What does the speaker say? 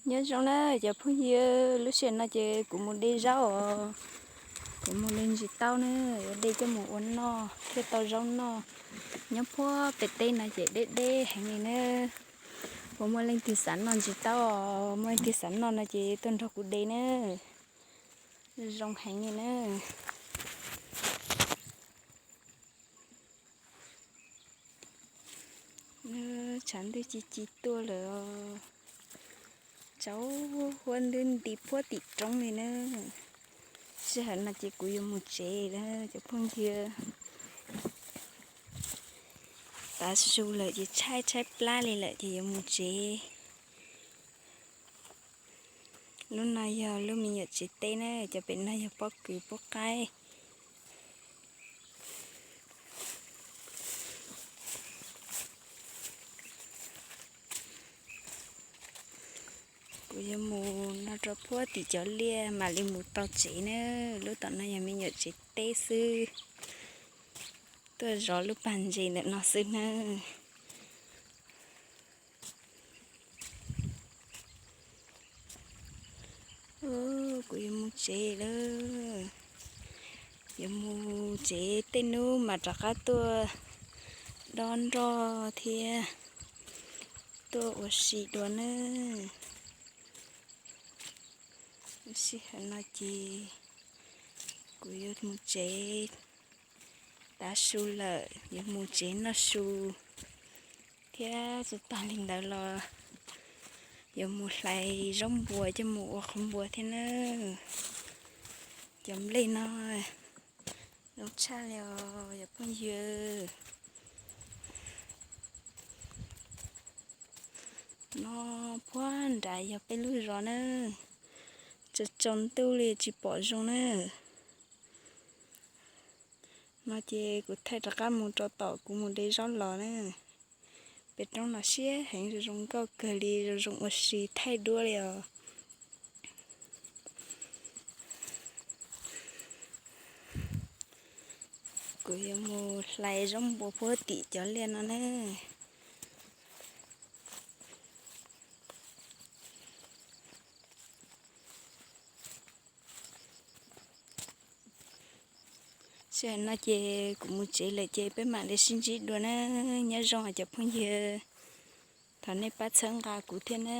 Nyob zoo na cov phooj ywg, lub sij hawm no ces kuv mus de zaub os. Kuv mus de ntsis taub na, yuav de coj mus ua noj thiaj tau zaub noj. Nyob puag pem teb no ces deb deb heev li na. Puas muaj leej twg xav noj ntsis taub os? Muaj leej twg xav noj no ces tuaj nrog kuv de na. Zoo heev li na. Tshav ntuj ci ci tuaj lawm. Tsaus huab ntub nti puag tim roob li na. Sij hawm no ces kuv yuav mus tsev lawm cov phooj ywg. Tav su lawm ces tshaib tshaib plab li lawm ces yuav mus tsev. Lub no yog lub me nyuam tsev teb na, cov pem no yog pob kws pob qaib. Kuv yuav mus no rau puag tim cov liaj mam li mus tau tsev na. Lub tom no yog me nyuam tsev teb xwb. Tuaj zov lub pag ntses ntawm no xwb na. Kuv yuav mus tsev lawm. Yuav mus tsev, tej hnub mam rov qab tuaj dob nroj thiab tuaj ua si dua na. Sij hawm no ces kuv yuav mus tsev, tav su lawm yuav mus tsev noj su thiab tsis tag li ntawd los yuav mus hlais zaub npua coj mus ua qhauv npua thiab na. Cov nplej no zoo tshaj li os cov phooj ywg. No puag nrad yog peb lub zos na, tsaus tsaus ntuj li tsis pom zoo na. No ces kuv thaij rov qab mus rau tom kuv mus de zaub los na. Pem roob no siab heev, zoo zoo nkauj kawg li, zoo zoo ua si thaij duab li os. Kuv yuav mus hlais zaub npua puag tim cov liaj no na. Sij hawm no ces kuv mus tsev lawm ces peb mam li sib ntsib dua na. Nyob zoo cov phooj ywg, thov nej pab txhawb nqa kuv thiab na.